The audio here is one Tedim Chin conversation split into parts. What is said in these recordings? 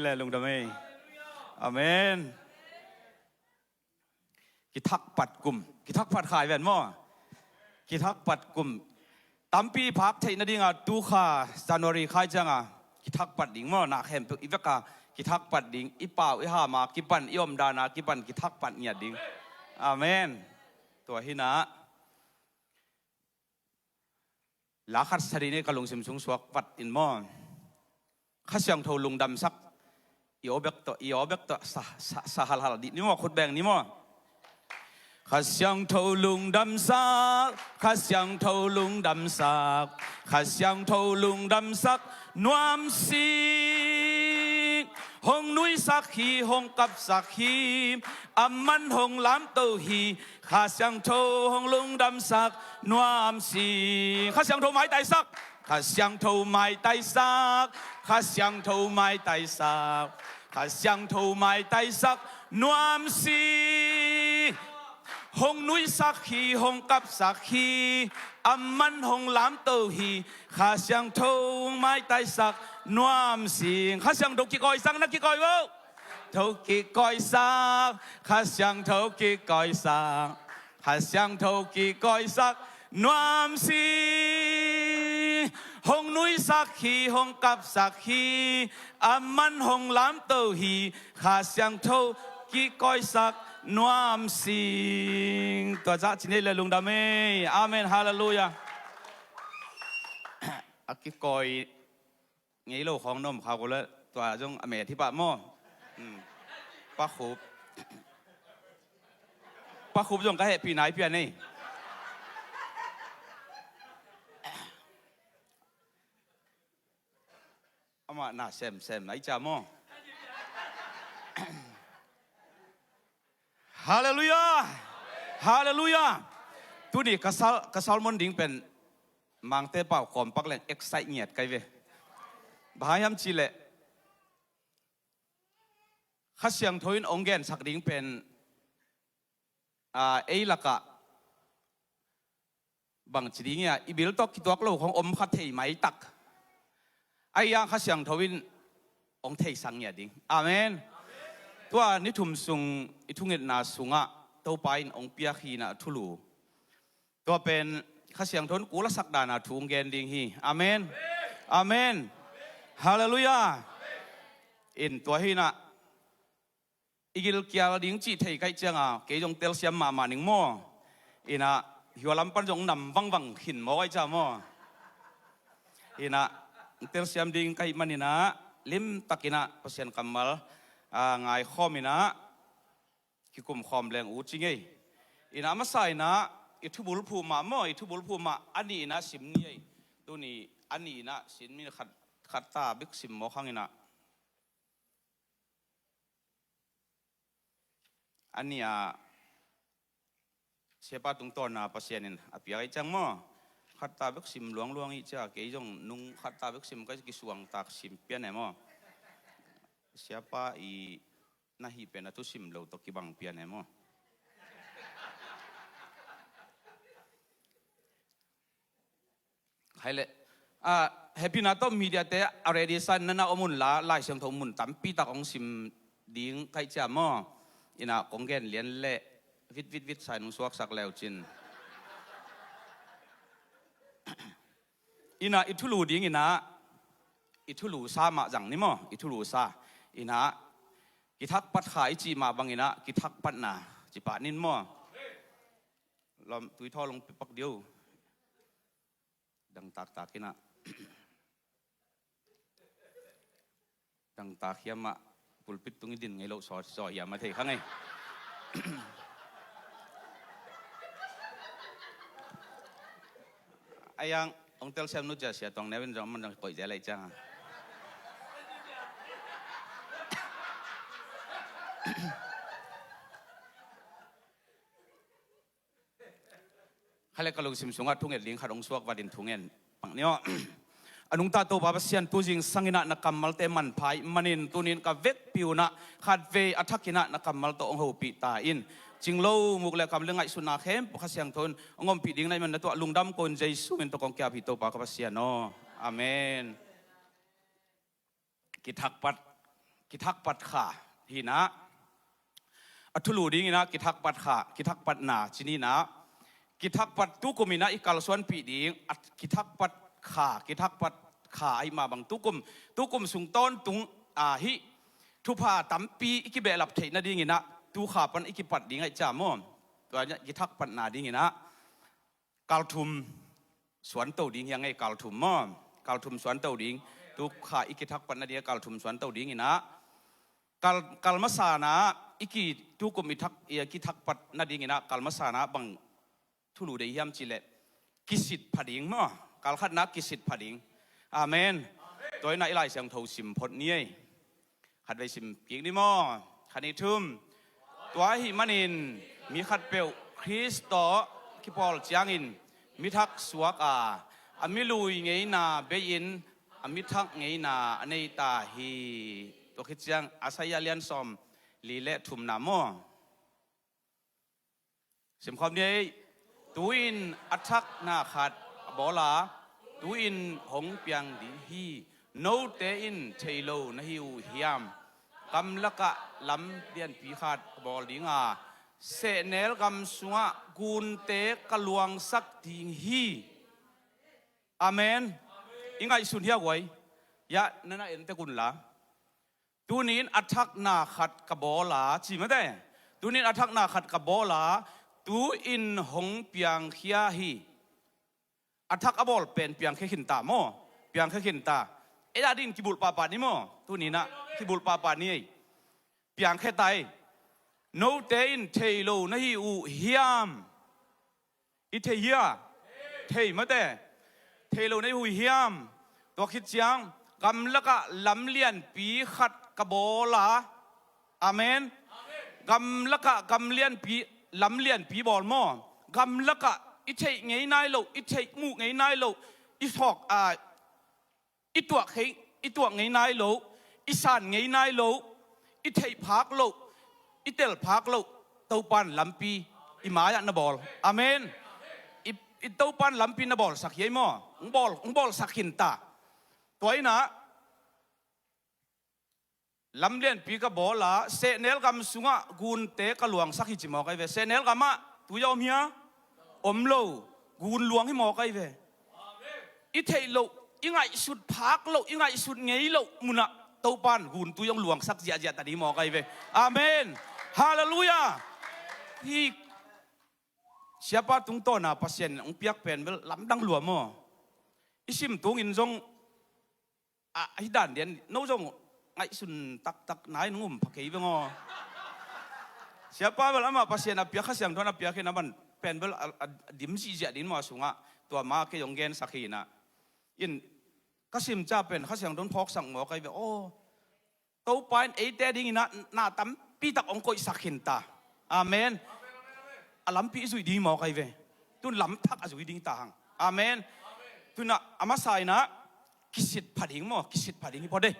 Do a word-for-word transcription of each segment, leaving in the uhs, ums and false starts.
Le lungdam ei. Amen. Kithakpat kum. Kithakpat khai ven maw. Kithakpat kum. Tampi phak theih nadinga tu kha January khai cianga kithakpat ding maw. Na khempeuh i veka kithakpat ding. I pau i hama kipan, i omdana kipan kithakpat ngiat ding. Amen. Tua hinah la khat sa dih ni ka lungsim sung suak vat in maw. Kha Siangtho lungdamsak. I aw bek tawh, i aw bek tawh sa, sa, sa halhal dih ni maw, khut beng ni maw. Kha Siangtho lungdamsak, Kha Siangtho lungdamsak, Kha Siangtho lungdamsak nuam sing. Hong nuisak hi, hong kapsak hi, a man hong lamto hi. Kha Siangtho hong lungdamsak nuam sing. Kha Siangtho maitaisak. Kha Siangtho maitaisak. Kha Siangtho maitaisak. Kha Siangtho maitaisak nuam sing. Hong nuisak hi, hong kapsak hi, a man hong lamto hi. Kha Siangtho hong maitaisak nuam sing. Kha Siangtho kikawisak na kikawi vo. Tho kikawisak, Kha Siangtho kikawisak, Kha Siangtho kikawisak nuam sing. Hong nuisak hi, hong kapsak hi, a man hong lamto hi. Kha Siangtho kikawisak nuam sing. Tua zah ci nei le lungdam ei. Amen. Halleluiah. A kikawi ngei lo khawng na om kha ko le tua zong a met hi pah maw. Hmm. Pa Khup. Pa Khup zong ka hehpihna i pia nei. Amah na semsem a i ca maw. Halleluiah. Halleluiah. Tuni ka sal, ka sermon ding pen Mangte pau kawmpak leng excite ngiat kai ve. Bang hang hiam cihleh Kha Siangtho in hong gensak ding pen, a, ei lakah bangci ding ia i bil tawh kituak lo khong om kha thei maitak. Ahi hang Kha Siangtho in hong theisak ngiat ding. Amen. Tua ni thum sung i thungetna sungah Topa in hong piak hi inah thulu. Tua pen Kha Siangtho in kulasak dana thu hong gen ding hi. Amen. Amen. Halleluiah. In tua hi inah i gilkial ding cih thei kaih cianga kei zong telsiam mahmah ning maw. Inah hua lam pan zong nam vangvang khin maw kaih cia maw. Inah telsiam ding kaih man inah limtak inah Pasian kammal, a, ngaikhawm inah kikum khawm leng uh ci ngei. Inah a masa inah i thubulphu mah maw, i thubulphu mah a nih inah sim ni ei. Tuni a nih inah sim ni khat, khat ta bik sim maw khang inah. A nih ah siapa tungtawna Pasian in a piak ahi ciang maw. Khat ta bek sim luangluang ih cia kei zong nung khat ta bek sim kai kisuangtak sim pian e maw. Siapa i na hih pen a thusim lo tawh kibang pian e maw. Hai leh, ah, hehpihna tawh mediate a ready sa in na na om unla, Lai Siangtho mun tampi tak hong sim ding kaih cia maw. Inah kong gen lian leh vit vit vit sa in hong suaksak leu cin. Inah i thulu ding inah i thulu sa mah zang ni maw, i thulu sa. Inah kithakpat kha i cih mah bang inah kithakpatna ci pah nin maw. Lawm tui thawl hong pipak dio. Dang taktak inah. Dang tak hiam ah pulpit tung i din ngei loh saw, saw hiam a thei kha ngei. Ahi hang hong telsiam nu cia sia tuang neu in zong man zong koih zia lei ciang a. Kha le ka lungsim sungah thunget ding khat hong suak vatin thungen pak ni aw. A nungta Topa Pasian tu zingsang inah na kammalte manpha ih manin tunin ka vekpi unah khatvei a thak inah na kammal tawh hong hopih ta in. Cing lo muk le kam le ngaihsutna khempeuh Kha Siangtho in hong ompih ding na ih man na tuah lungdam ko in Jesu min tawh kong kiap hi Topa ka Pasian aw. Amen. Kithakpat kithakpat kha hi-in ah, a thulu dingin ah kithakpat kha, kithakpatna ci-in ah, kithakpat tukum in ah i kalsuanpih ding, a kithakpat kha, kithakpat kha ahih mah bang tukum, tukum sung tawntung ah hih thupha tampi i kibehlap theih nadingin ah tu kha pan i kipat ding ahih ciang maw. Tua in ah kithakpatna dingin ah kal thum suanto ding hi hang ei, kal thum maw. Kal thum suanto ding. Tu kha i kithakpat nading ah kal thum suanto dingin ah, kal, kal masa-in ah i ki, tukum i thak, i kithakpat nadingin ah kal masa-in ah bang thulu deih hiam cih leh kisit pha ding maw. Kal khatna kisit pha ding. Amen. Tua in ah i Lai Siangtho sim phot ni ei. Khatvei sim kik ni maw. Khat, nih, thum. Tua ahih manin mi khatpeuh Khrist tawh kipawl ciangin mi thak suak a, a mi lui ngeina bei-in a mi thak ngeina a nei ta hi. Tua khit ciang Isaiah lian sawmli le thumna maw. Simkhawm ni ei. Tu-in a thakna khat a bawl a, tu-in hong piang ding hi. Note in thei lo na hi uh hiam? Gamlakah lam lianpi khat ka bawl ding a, sehnel gam sungah gunte ka luangsak ding hi. Amen. I ngaihsun hia guai? Yah, na na en tek un la. Tuni-in a thakna khat ka bawl a, ci mate. Tuni-in a thakna khat ka bawl a, tu-in hong piangkhia hi. A thak a bawl pen piangkhia khin ta maw. Piangkhia khin ta. Ei adingin kibulh pahpah ni maw. Tuni-in ah kibulh pahpah ni ei. Piangkhia ta ei. Note in thei lo na hi uh hiam? I thei hia? Thei mate. Thei lo na hi uh hiam? Tua khit ciang gamlakah lam lianpi khat ka bawl a. Amen. Gamlakah gam lianpi, lam lianpi bawl maw. Gamlakah i theih ngei nai loh, i theih muh ngei nai loh, i thawk a, i tuah khei, i tuah ngei nai loh, i san ngei nai loh, i theih phak loh, i tel phak loh Topan lampi i mai-ah na bawl. Amen. I, i Topan lampi na bawlsak hi ei maw. Hong bawl, hong bawlsak khin ta. Tua in ah lam lianpi ka bawl a, sehnel gam sungah gunte ka luangsak hi ci mawk ahi ve. Sehnel gamah tui a om hia? Om lo. Gun luang hi mawk ahi ve. I theih loh, i ngaihsut phak loh, i ngaihsut ngei loh munah Topan gun tui hong luangsak ziahziah ta ding hi mawk ahi ve. Amen. Halleluiah. Hi siapa tungtawna Pasian hong piak pen bel lamdang lua maw. I sim tungin zong a, ahi dan dian, no zong ngaihsun taktak nai nung um pha kei veng aw. Siapa bel amah Pasian a piak, Kha Siangtho in a piak hi na ban pen bel a, a dim zihziah ding maw a sungah, tua ma kei zong gensak hi na. In ka sim ca pen Kha Siangtho in phawksak maw kei ve aw. Topa in eite dingin ah na tampi tak hong koihsak khin ta. Amen. A lampi i zuih ding hi mawk ahi ve. Tun lam thak a zui ding ta hang. Amen. Tun ah a masa in ah kisit pha ding maw, kisit pha ding hi phot e.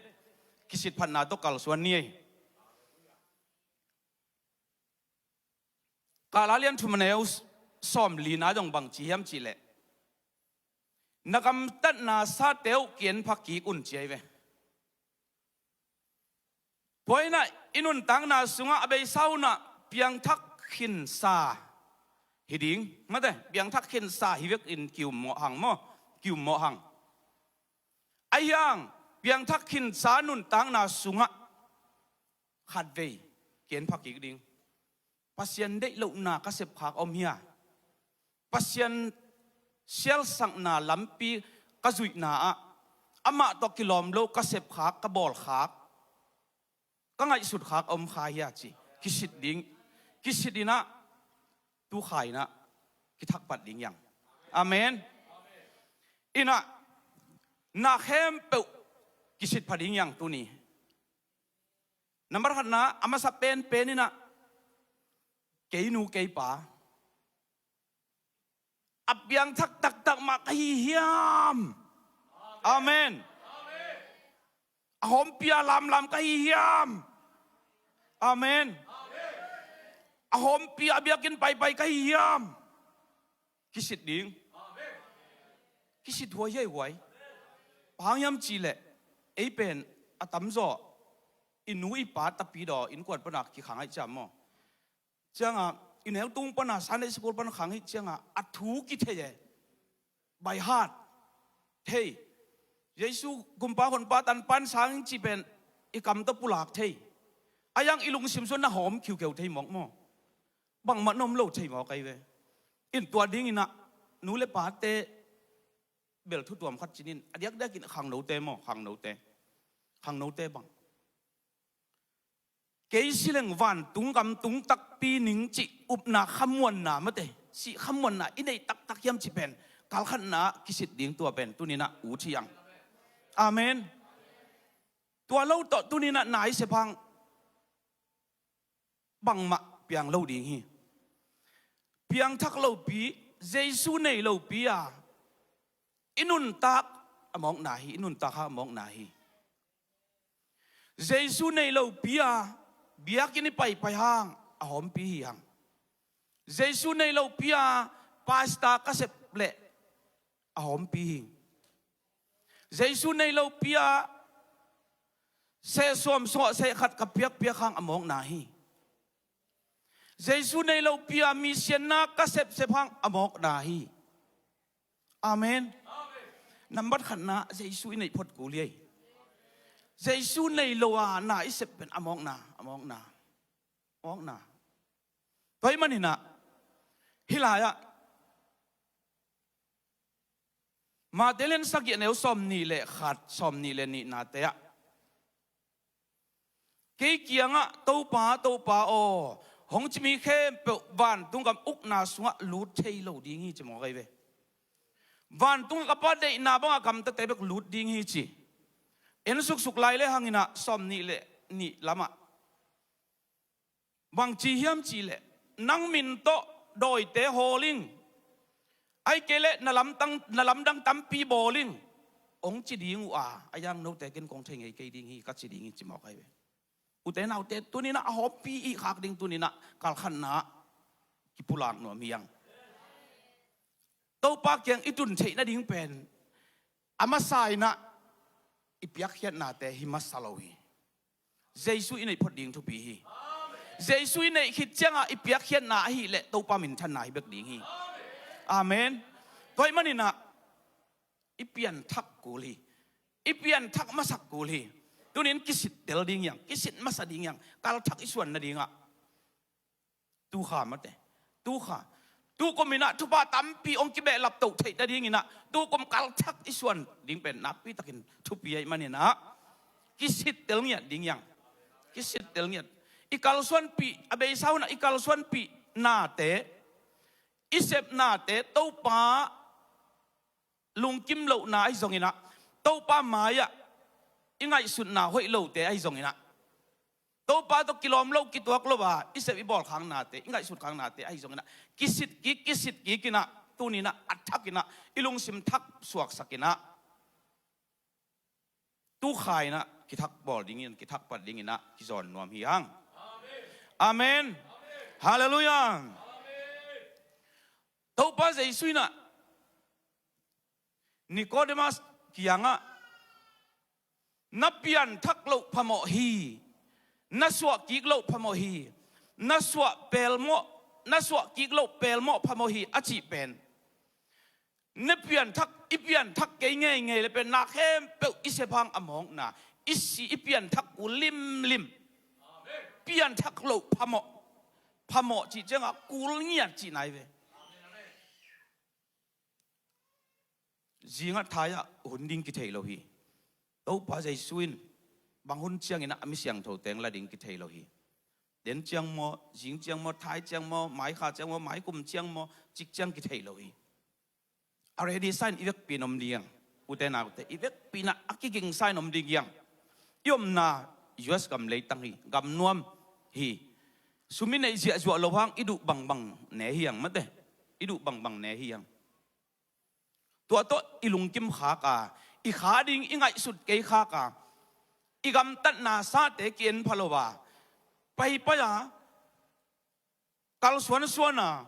Kisit phatna tawh kalsuan ni ei. Kal a lian thum a neu sawmli na zong bang ci hiam cih leh, na gamtatna sate uh ki-en pha kik un ci ahi ve. Tua in ah i nuntakna sungah a beisa un ah piangthak khinsa hi ding. Mate, piangthak khinsa hi vekin ki-um mawh hang maw, ki-um mawh hang. Ahi hang, piangthak khinsa nuntakna sungah khatvei ki-en pha kik ding. Pasian deih lohna ka sepkhak om hia? Pasian sialsakna lampi ka zuihna ah amah tawh kilawm lo ka sepkhak, ka bawlkhak, ka ngaihsutkhak om kha hia ci. Kisit ding, kisit in ah tu kha in ah kithakpat ding hi hang. Amen. In ah na khempeuh kisit pha ding hi hang tuni. Nambat khatna, a masa penpen in ah kei nu kei pa a piangthak taktak mah ka hi hiam? Amen. A hawmpi a lamlam ka hi hiam? Amen. A hawmpi a biakinn paipai ka hi hiam? Kisit ding. Kisit huai hi ei huai. Bang hang hiam cih leh ei pen a tamzaw i nu i pa tapidaw innkuan pana kikhang ahih ciang maw, cianga i neu tung pana Sunday school pana khang ahih cianga a thu kithei e. By heart. Thei. Jesu kumpa honpa tanpan sang cih pen i kam tawh pulak thei. A yang i lungsim sung na hawm khiukheu thei mawk maw? Bangmah na om lo thei mawk ahi ve. In tua dinginah nu le pate bel thu tuam khat cinin a diakdiakin khangnote maw, khangnote, khangnote bang kei sileng vantung gam tung takpi ning cih upna khamuanna mate, sih khamuanna i neih taktak hiam cih pen kalkhatna kisit ding tua pen tuninah ut hi ang. Amen. Tua lo tawh tuninah na i sep hang bangmah piang lo ding hi. Piangthak lopi, Jesu nei lopi a i nuntak a mawkna hi, i nuntak hang a mawkna hi. Jesu nei lopi a biakinn i paipai hang a hawmpi hi hang. Jesu nei lopi a pasta ka sep leh a hawmpi hi. Jesu nei lopi a sehsuam suah seh khat ka piakpiak hang a mawkna hi. Jesu nei lopi a misianna ka sepsep hang a mawkna hi. Amen. Nambat khatna Jesu i neih phot kul hi. Jesu nei lo a na i sep pen a mawkna, a mawkna, a mawkna. Tua ahih maninah hih lai-ah Mate lian sagih a neu sawmnih le khat, sawmnih le nihnate ah kei kiangah Topa, Topa aw, hong ci mi khempeuh vantung gam ukna sungah lut thei lo ding hi ci mawk ahi ve. Vantung ka Pa deihna bangah gamtate bek lut ding hi ci. En suksuk lai le hanginah sawmnih le nih lamah bang ci hiam cihleh, nang min tawh dawite hawl ing, ahih kei leh na lamdang, na lamdang tampi bawl ing, hong ci ding uh a, a yang note ken kong thei ngei kei ding hi ka ci ding hi ci mawk ahi ve. Ute naute tuninah a hawmpi i khak ding tuninah kalkhatna kipulak nuam hi ang. Topa kiang i tun theih nading pen a masa inah i piakkhiatnate hi masa lo hi. Jesu i neih phot ding thupi hi. Jesu i neih khit ciangah i piakkhiatna ahih leh Topa minthanna hi bek ding hi. Amen. Tua ahih maninah i pianthak kul hi. I pianthak masak kul hi. Tunin kisittel ding hi ang, kisit masa ding hi ang, kalthak i suan nadingah. Tukha mate. Tukha. Tukum inah thupha tampi hong kibehlap toh theih nadinginah tukum kalthak i suan ding pen nakpitakin thupi ahih maninah kisittel ngiat ding hi ang. Kisittel ngiat. I kalsuanpih, a beisa hunah i kalsuanpih nate, i sep nate Topa lungkim lohna ahi zonginah, Topa mai-ah i ngaihsutna hoih lote ahi zonginah, Topa tawh kilawm lo kituak lo a i sep i bawl khang nate, i ngaihsut khang nate ahi zonginah, kisit kik, kisit kikinah tuninah a thakinah i lungsim thak suaksakinah tukha inah kithak bawl dingin, kithak pat dinginah kizawn nuam hi hang. Amen. Halleluiah. Topa Jesu inah Nikodemus kiangah na pianthak loh phamawh hi, na suah kik loh phamawh hi, na suah pelmawh, na suah kik loh pelmawh phamawh hi a cih pen, na pianthak, i pianthak kei ngeingei le pen na khempeuh i sep hang a mawkna, i si i pianthak kul limlim. Pianthak loh phamawh, phamawh cih ciangah kul ngiat cihna hi ve. Zingah thai-ah hun ding kithei lo hi. Topa Jesu in bang hun cianginah a mi siangtho teng la ding kithei lo hi. Den ciang maw, zing ciang maw, thai ciang maw, maikha ciang maw, maikum ciang maw, cik ciang kithei lo hi. A ready sa in i vekpi in om ding hi ang. Ute naute, i vekpi inah a kiging sa in om ding hi ang. I omna U S gam leitang hi, gam nuam hi. Sum i neih ziahzuah lo hang i duh bangbang ne hi ang mate. I duh bangbang ne hi ang. Tua tawh i lungkim khak a, i kha ding i ngaihsut kei khak a, i gamtatna sate ki-en pha lo a, paipai a, kalsuansuan a,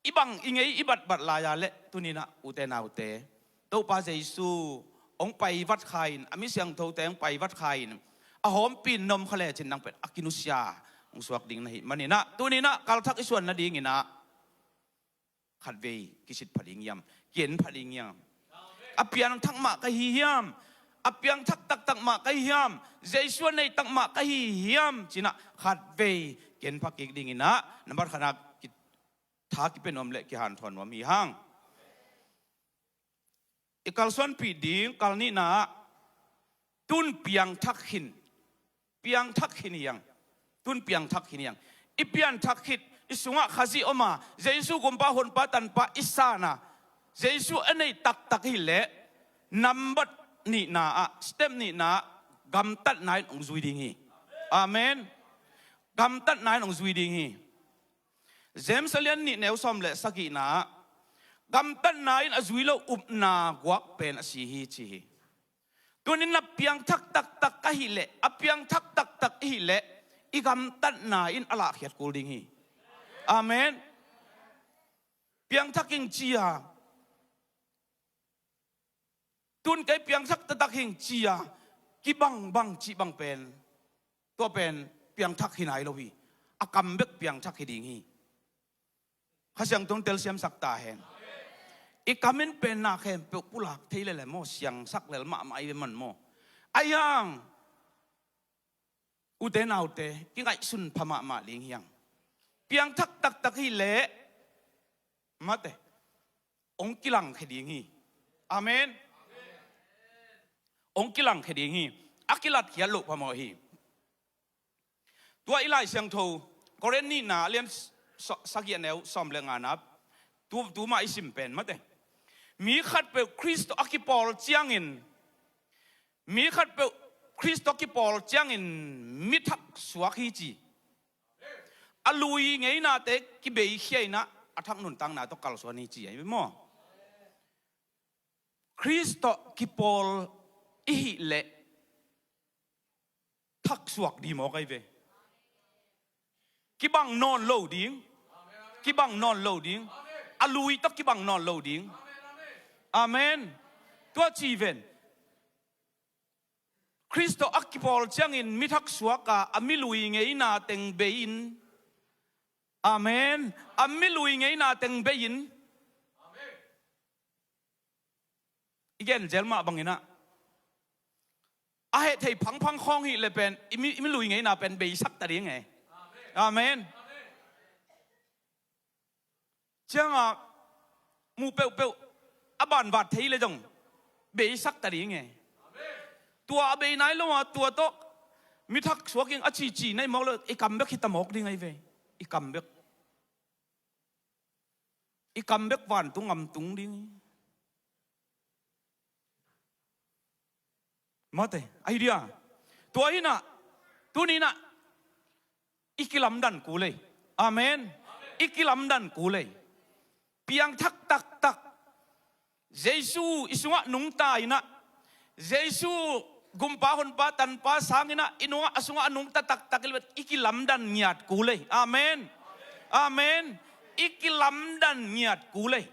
i bang i ngei i batbat lai-a leh tuninah ute naute, Topa Jesu hong paivat kha in, a mi siangthote hong paivat kha in, a hawmpi in na om kha lecin nang pen a kinusia hong suak ding na hih manin ah, tuni in ah kalthak i suan nadingin ah khatvei kisit pha ding hiam? Kigen pha ding hiam? A piangthak mah ka hi hiam? A piangthak taktak mah ka hi hiam? Jesu a nei tak mah ka hi hiam? Ci-in ah khatvei kigen pha kik dingin ah, nambat khatna, ki-, tha kipia nuam le kihanthawn nuam hi hang. I kalsuanpih ding kal nihna ah, tun piangthak khin, piangthak khin hi hang. Tun piangthak khin hi hang. I pianthak khit, i sungah Khazih om a, Jesu Gumpa, Honpa, Tanpa i san a, Jesu a nei taktak hi leh, nambat nihna ah, step nihna ah, gamtatna in hong zui ding hi. Amen. Gamtatna in hong zui ding hi. James a lian nih neu sawm le sagihna ah, gamtatna in a zui lo upna guak pen a si hi, ci hi. Tuni in na piangthak taktak ka hih leh, a piangthak taktak i hih leh, i gamtatna in a lahkhiat kul ding hi. Amen. Piangthak ing ci a, tun kei piangthak taktak hing ci a, kibangbang cih bang pen, tua pen piangthak hi nai lo hi. A kam bek piangthak hi ding hi. Kha Siangtho in telsiamsak ta hen. I kam in pen na khempeuh pulak thei lel e maw, siangsak lel mahmah i ve man maw. Ahi hang, ute naute, kingaihsun pha mahmah ding hi hang. Piangthak taktak hi leh, mate, hong kilangkhia ding hi. Amen. Hong kilangkhia ding hi. A kilatkhiat loh phamawh hi. Tua i Lai Siangtho, Korin nihna a lian s-, sagih a neu sawm le ngana, tu, tuma i sim pen, mate, mi khatpeuh Khrist tawh a kipawl ciangin, mi khatpeuh Khrist tawh a kipawl ciangin mi thak suak hi, ci. A lui ngeinate kibeikhia in ah, a thak nuntakna tawh kalsuan hi, ci ahi maw. Khrist tawh kipawl i hih leh thak suak ding mawk ahi ve. Kibang nawn lo ding. Kibang nawn lo ding. A lui tawh kibang nawn lo ding. Amen. Tua ci ven. Khrist tawh a kipawl ciangin mi thak suak a, a mi lui ngeina teng bei-in. Amen. A mi lui ngeina teng bei-in. I gen zel mah bangin ah, a heh thei phangphang khawng hi leh pen, i mi, i mi lui ngeina pen beisak ta ding e. Amen. Ciangah mu peuhpeuh a banvat thei leh zong beisak ta ding e. Tua a bei nai lo a, tua tawh mi thak suak ing a cici na hi mawk lo, i kam bek hi ta mawk ding ahi ve. I kam bek. I kam bek vantung ngam tung ding. Mate, ahi dia. Tua hi in ah, tuni in ah, i kilamdan kul ei. Amen. I kilamdan kul ei. Piangthak taktak. Jesu i sungah nungta in ah, Jesu Gumpa, Honpa, Tanpa sang in ah, i nungah, a sungah a nungta taktak i leh i kilamdan ngiat kul ei. Amen. Amen. I kilamdan ngiat kul ei.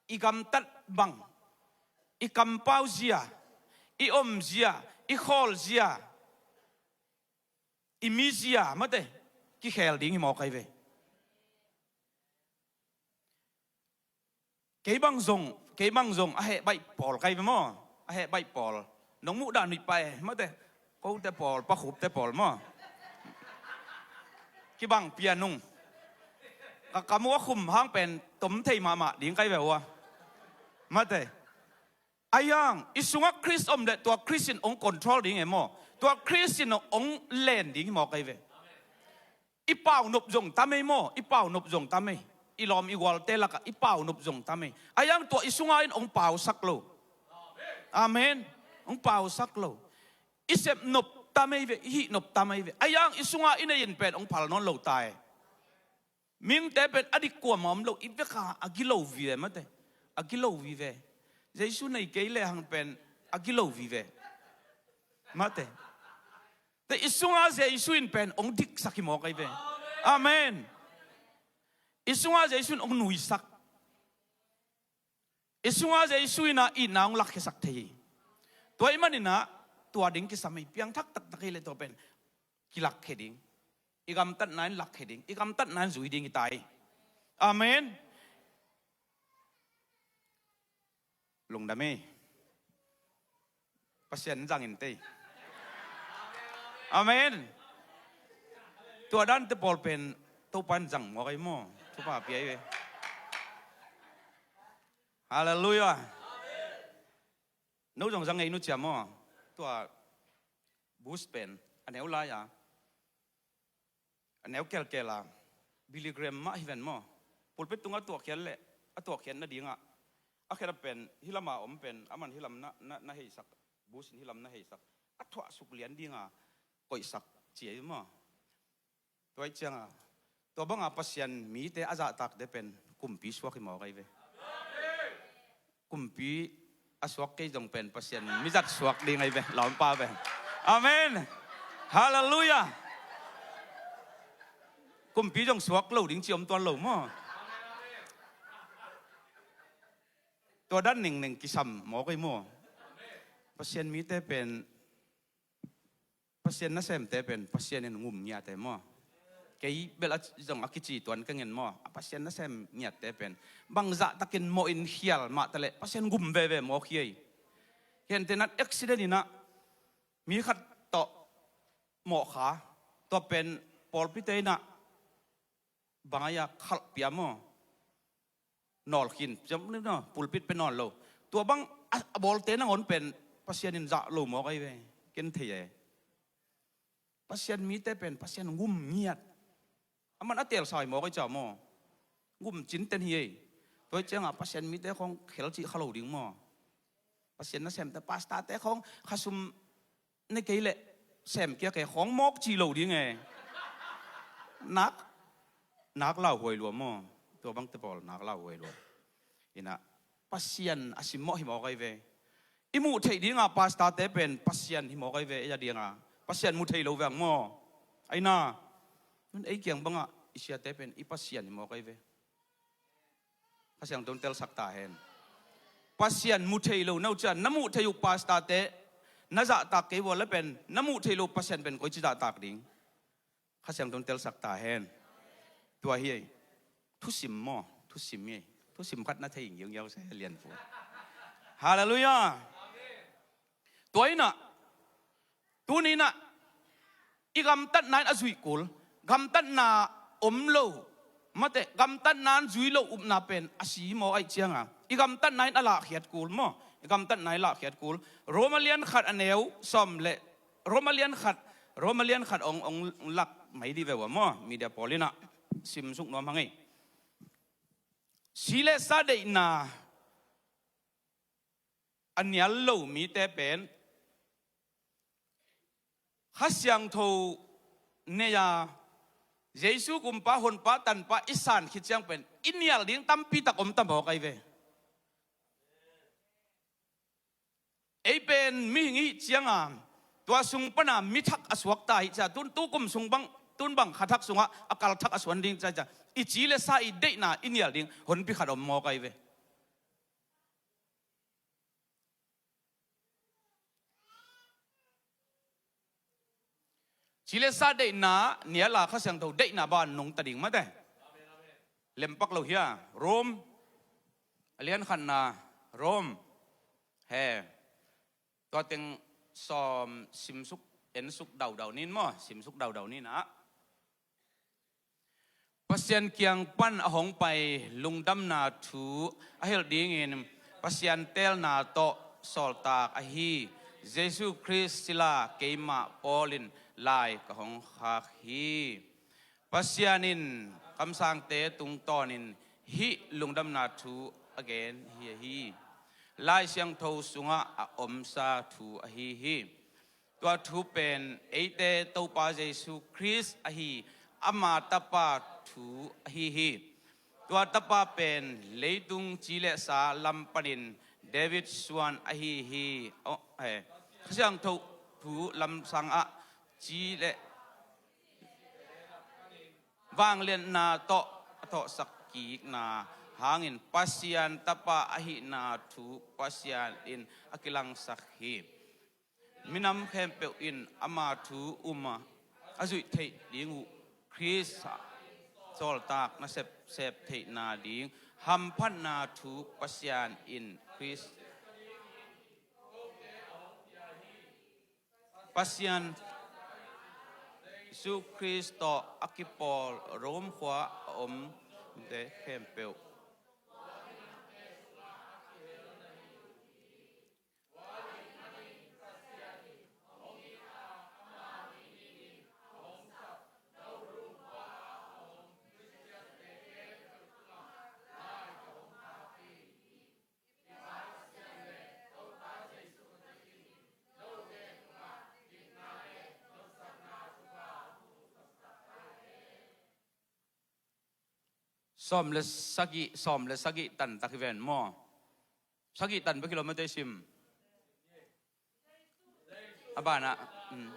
I gamtat bang, i kampau zia, i om zia, i khawl zia, i mi zia, mate, kikhel ding hi mawk ahi ve. Kei bang zong, kei bang zong a heh baih pawl ka hi ve maw. A heh baih pawl. Nong muh dan nuih pah e, mate. Kote pawl, Pa Khup te pawl maw. Kibang pian ung. Ka kam uh a khum hang pen tom thei mahmah ding ka hi ve ua. Mate. Ahi hang, i sungah Khrist om leh tua Khrist in hong control ding e maw. Tua Khrist in hong len ding hi mawk ahi ve. I paunop zong tam ei maw, i paunop zong tam ei. I lawm i gualte lakah i paunop zong tam ei. Ahi hang tua i sunga in hong pausak lo. Amen. Hong pausak lo. I sep nop tam ei ve, i hih nop tam ei ve. Ahi hang i sunga i nei in pen hong phal nawn lo ta e. Mihingte pen a dik kuamah om lo, i veka a gilo vive mate. A gilo vive. Jesu nei kei lehang pen a gilo vive. Mate. Te i sunga Jesu in pen hong diksak hi mawk ahi ve. Amen. I sunga Jesu in hong nuisak. I sunga Jesu in ah itna hong lakkhiasak thei hi. Tua ahih manin ah, tua ding kisam hi. Piangthak taktak hi leh tua pen kilakkhia ding. I gamtatna in lakkhia ding, i gamtatna in zui ding hi ta hi. Amen. Lungdam hi. Pasian in zang in tei. Amen. Tua dante pawl pen Topa in zang mawk ahi maw? Thupha pia hi ve. Halleluiah. No zong zang ei nu cia maw? Tua boost pen a neu lai-a, a neu kelkel a, Billy Graham mah hi ven maw? Pulpit tungah a tuahkhiat leh a tuahkhiat nadingah a khiat a pen hih lamah a om pen aman hih lam na, na, na heisak, boost in hih lam na heisak, a thuah suk lian dinga koihsak ci ahi maw? Tua ih cianga, tua banga Pasian mite a zahtakte pen kumpi suak hi mawk ahi ve. Kumpi a suak kei zong pen Pasian mizat suak ding ahi ve, lawmpa ve. Amen. Halleluiah. Kumpi zong suak lo ding ci om tuan lo maw? Tua dan ningning kisam mawk ahi maw? Pasian mite pen Pasian nasemte pen Pasian in ngum ngiate maw? Kei bel a zong a kici tuan ka ngen maw? A Pasian nasem ngiatte pen bangzah takin mawh in khial mah taleh Pasian ngum veve mawk hi ei. Hiante nat accident inah mi khat tawh mawh kha, tua pen pawlpite inah bang a ia khalh pia maw? Nawl khin, pulpit pe nawl lo. Tua bang a, a bawlte nangawn pen Pasian in zah lo mawk ahi ve. Ken thei e. Pasian mite pen Pasian ngum ngiat. Aman a teel sai mawk ahi ca maw? Ngum cinten hi ei. Tua ih cianga Pasian mite khawng khel cih kha lo ding maw? Pasian nasemte, pastorte khawng khasum ne kei leh sem kia kei khawng mawk ci lo ding e. Nak, nak lauhuai lua maw? Tua bangte pawl nak lauhuai lua. Inah Pasian a simmawh hi mawk ahi ve. I muh theih dinga pastorte pen Pasian hi mawk ahi ve. Ei a dinga Pasian mu thei lo veng maw? Aina nun ei kiang bangah i siate pen i Pasian hi mawk ahi ve. Kha Siangtho in telsak ta hen. Pasian mu thei lo na uh cian na muh theih uh pastorte na zahtak kei vua le pen na muh theih lo Pasian pen koici zahtak ding? Kha Siangtho in telsak ta hen. Tua hi ei. Thusim maw? Thusim hi ei. Thusim khat na thei ngiungiau se lianpu. Halleluiah. Tua inah tuni inah i gamtatna in a zuih kul, gamtatna om lo, mate, gamtatna in zui lo upna pen a si maw aih cianga i gamtatna in a lahkhiat kul maw? I gamtatna in lahkhiat kul. Roma lian khat a neu sawm le Roma lian khat, Roma lian khat ong, ong lak mai dih ve ua maw? Media pawl inah simsuk nuam hang ei. Si le sa deihna a nial lo mite pen Kha Siangtho nei-a Jesu kumpa, honpa, tanpa i san khit ciang pen i nial ding tampi tak om ta mawk ahi ve. Ei pen mihing i hih cianga tua sung pana mi thak a suak ta hi cia, tun tu kum sung bang, tun bang kha thak sungah a kal thak a suan ding cia cia, i ci le sa i deihna i nial ding honpi khat om mawk ahi ve. Ci le sa deihna nial a Kha Siangtho deihna ban nungta ding mate. Lempak lo hia, Rom a lian khatna, Rom he. Tua teng sawm simsuk, ensuk daudau nin maw, simsuk daudau nin ah. Pasian kiang pan a hong pai lungdamna thu a hilh dingin Pasian teelna tawh sawltak ahi Jesu Khrist sila keimah Paul in lai ka hong khak hi. Pasian in kamsangte tungtawnin hih lungdamna thu a gen hi ahi. Lai Siangtho sungah a omsa thu ahi hi. Tua thu pen eite Topa Jesu Khrist ahi ama tapa thu ahi hi. Tua tapa pen leitung ci le sa lam panin David suan ahi hi. Oh, eh. Kha Siangtho thu lamsang ah ci le vangliatna tawh a thawhsak kikna hangin Pasian tapa ahihna thu Pasian in a kilangsak hi. Minam khempeuh in ama thu um a, a zuih theih ding uh Khrist sawltak nasep sep theihna ding hamphatna thu Pasian in Khrist Pasian Jesuh Khrist tawh a kipawl Rome khua a omte khempeuh. Sawm le sagih, sawm le sagih tan tak hi ven maw? Sagih tan bek hi lo mate sim. A banah, mm.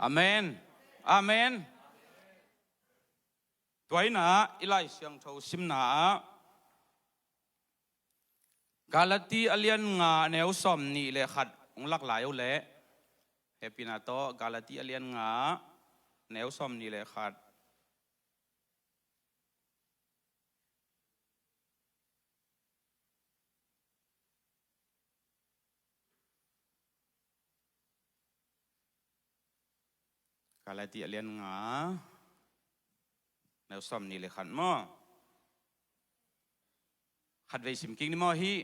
Amen. Amen. Tua in ah i Lai Siangtho simna ah Galati a lian nga neu sawm nih le khat hong lak lai uh leh, hehpihna tawh Galati a lian nga neu sawm nih le khat. Galati a lian nga neu sawm nih le khat maw? Khatvei sim kik ni maw hih?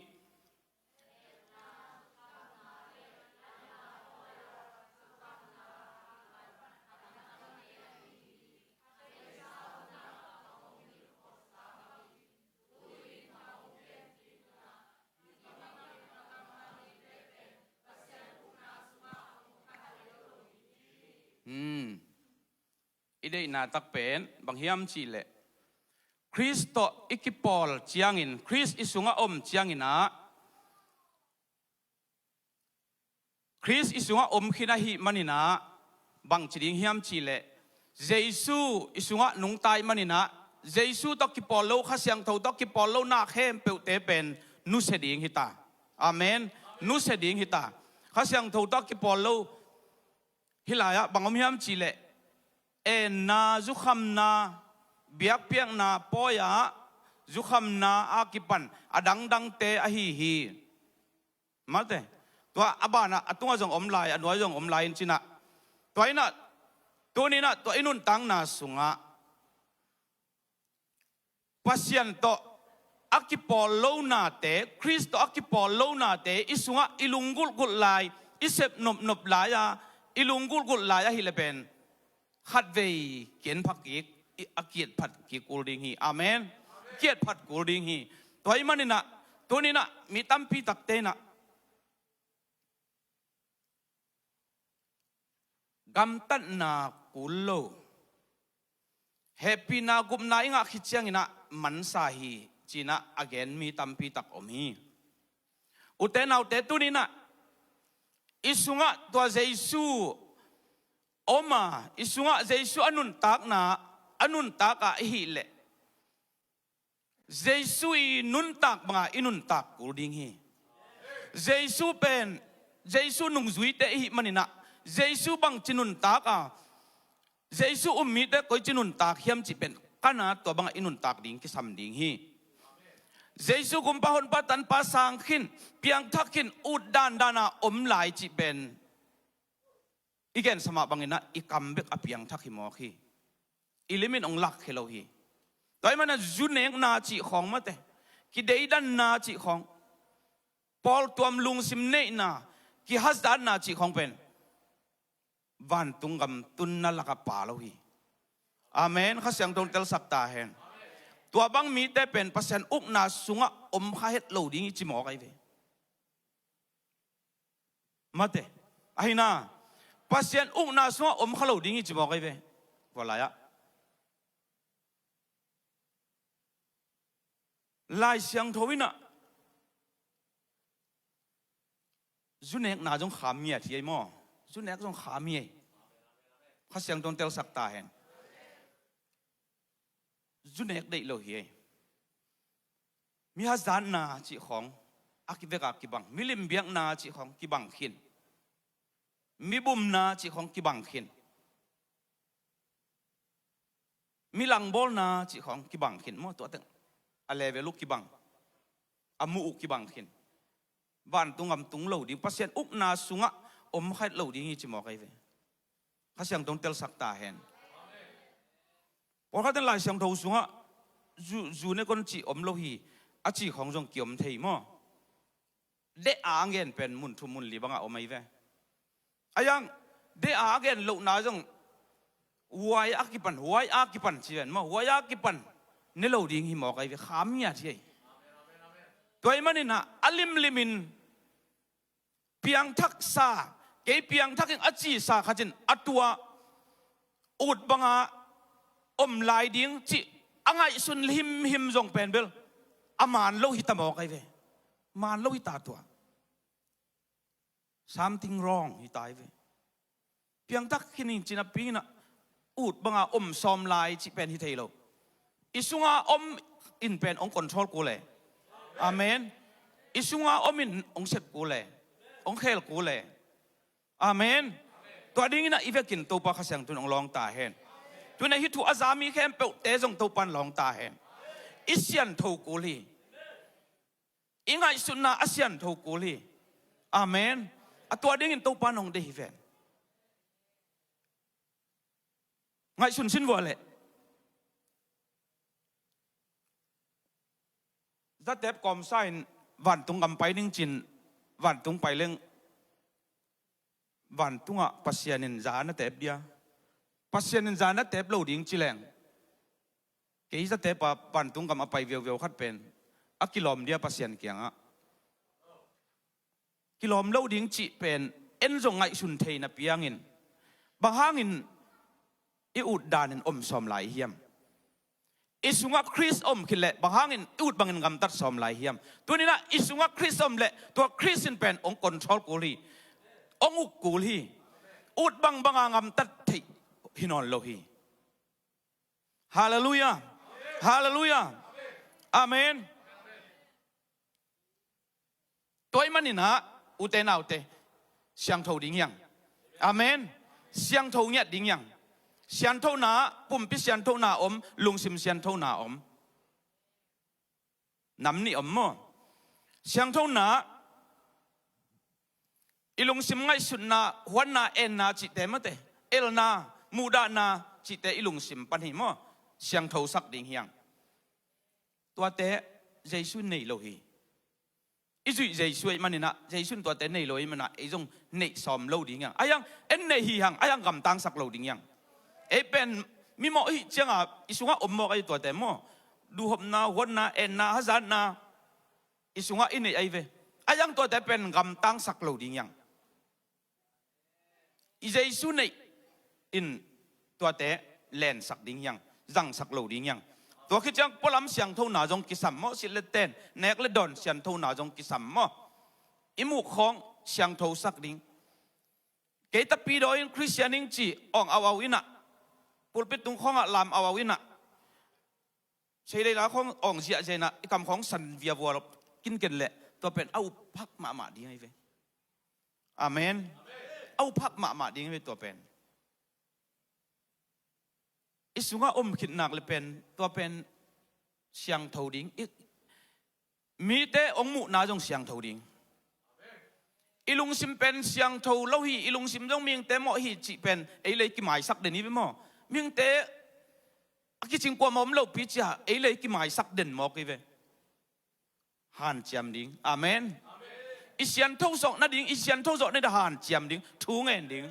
Hmm. I deihna tak pen bang hiam cihleh, Khrist tawh i kipawl ciangin, Khrist i sungah om ciangin ah, Khrist i sungah om khin ahih manin ah, bang ci ding hiam cihleh, Jesu i sungah nungta ahih manin ah, Jesu tawh kipawl lo, Kha Siangtho tawh kipawl lo na khempeuhte pen nusia ding hi ta. Amen. Nusia ding hi ta. Kha Siangtho tawh kipawl lo, hih lai-ah bang om hiam cihleh, enna, zukhamna, biakpiakna pawi-ah zukhamna a kipan a dangdangte ahi hi. Mate, tua a banah a tungah zong om lai, a nuai zong om lai in cinah. Tua inah, tuninah tua i nuntakna sungah Pasian tawh a kipawl lonate, Khrist tawh a kipawl lonate i sungah i lunggulhgulh lai, i sep nopnop lai-a, i lunggulhgulh lai ahih leh pen khatvei kienpha kik, i, a kiatphat kik kul ding hi. Amen. Kiatphat kul ding hi. Tua ahih maninah, tuninah mi tampi takte inah gamtatna kul lo, hehpihna gupna i ngah khit cianginah mansa hi, cinah a gen mi tampi tak om hi. Ute naute, tuninah i sungah tua Jesu om a, i sungah Jesu a nuntakna, a nuntak a i hih leh Jesu i nuntak banga i nuntak kul ding hi. Jesu pen, Jesu nungzuite i hih maninah Jesu bangci nuntak a, Jesu um mite koici nuntak hiam cih pen kana tua banga i nuntak ding kisam ding hi. Jesu gumpa honpa tanpa sang khin, piangthak khin, ut dandana om lai cih pen i gensa mah banginah i kam bek a piangthak hi mawk hi. I limin hong lakkhia lo hi. Tua ahih manin zunekna cih khawng mate, kideidanna cih khawng, pawltuam lungsim neihna, kihazatna cih khawng pen vantung gam tunna lakah pha lo hi. Amen. Kha Siangtho in telsak ta hen. Tua bang mite pen Pasian ukna sungah om kha het lo ding hi ci mawk ahi ve. Mate, ahina, Pasian ukna sungah om kha lo ding hi ci mawk ahi ve. Tua lai-ah Lai Siangtho inah zunekna zong kham ngiat hi ei maw? Zunek zong kham hi ei. Kha Siangtho in telsak ta hen. Zunek deih lo hi ei. Mi hazatna cih khawng a kivek a kibang, milim biakna cih khawng kibang khin, mi bumna cih khawng kibang khin, mi langbawlna cih khawng kibang khin maw? Tua teng a level uh kibang, a muh uh kibang khin. Vantung gam tung lo ding, Pasian ukna sungah om kha het lo ding hi ci mawk ahi ve. Kha Siangtho in telsak ta hen. Pawlkhat in Lai Siangtho sungah zu, zu ne kon cih om lo hi, a cih khawng zong kiom thei maw? Deh a ngen pen mun thum mun li bangah om ahi ve. A yang, deh a ngen lohna zong huai a kipan, huai a kipan ci ven maw? Huai a kipan ne lo ding hi mawk ahi ve, kham ngiat hi ei. Tua ahih maninah a limlimin piangthaksa, kei piangthak ing a cisa khat in a tua ut banga om lai ding cih a ngaihsun himhim zong pen bel a man lo hi ta mawk ahi ve. Man lo hi ta tua. Something wrong hi ta ahi ve. Piangthak khin in cih napi inah ut banga om sawm lai cih pen hi thei lo. I sunga om in pen hong control kul e. Amen. I sunga om in hong sep kul e, hong khel kul e. Amen. Tua dinginah i vekin Topa Kha Siangtho in hong lawng ta hen. Tuinah hih thu a za mi khempeuhte zong Topa in lawng ta hen. I siantho kul hi. I ngaihsutna a siantho kul hi. Amen. A tua dingin Topa in hong deih hi ven. Ngaihsun sin vua leh. Zatep kawmsa in vantung gam pai ning cin, vantung pai leng vantungah Pasian in za na tep dia. Pasian in za na tep lo ding ci leng, kei zatep a vantung gam a pai viauviau khat pen a kilawm dia Pasian kiangah. Kilawm lo ding cih pen en zong ngaihsun thei napi hangin, bang hangin i ut danin om sawm lai hiam? I sungah Khrist om khit leh bang hangin i ut bangin gamtat sawm lai hiam? Tuninah i sungah Khrist om leh tua Khrist in pen hong control kul hi. Hong uk kul hi. Ut bangbanga gamtat theih hi nawn lo hi. Halleluiah. Halleluiah. Amen. Tua ahih maninah ute naute, siangtho ding hiang. Amen. Siangtho ngiat ding hiang. Sianthona, pumpi sianthona om, lungsim sianthona om. Nam nih om maw? Siangthona, i lungsim ngaihsutna, huatna, enna cihte mate, elna, muhdahna cihte i lungsim pan hi maw? Siangthosak ding hiang. Tuate Jesu nei lo hi. I zuih Jesu ahih maninah, Jesu in tuate nei lo ahih manah, ei zong neih sawm lo ding hiang. Ahiang en nei hi hang, ahiang gamtangsak lo ding hiang. Ei pen mimawh hih cianga i sungah om mawk ahi tuate maw? Duhhopna, huatna, enna, hazatna i sungah i neih ahi ve. Ahiang tuate pen gamtangsak lo ding hiang. I Jesu neih in tuate lensak ding hiang, zangsak lo ding hiang. Tua khit ciang pualam siangthona zong kisam maw, silh le ten, nek le dawn siangthona zong kisam maw? I muh khawng siangthosak ding. Kei tapidaw in Khristian ing ci awng au au inah, pulpit tung khawngah lam au au inah, seilei la khawng awng ziahziah inah, i kam khawng san viavua lo kinken leh, tua pen a upphak mahmah ding ahi ve. Amen. A upphak mahmah ding ahi ve tua pen. I sungah om khitnak le pen, tua pen siangtho ding. I, mite hong muhna zong siangtho ding. I lungsim pen siangtho lo hi, i lungsim zong mihingte mawh hi cih pen ei lei kimaisak den hi ve maw? Mihingte a kicing kuamah om lopi cia ei lei kimaisak den mawk hi ve. Hanciam ding. Amen. I siantho zawh nading, i siantho zawh nading hanciam ding, thu ngen ding.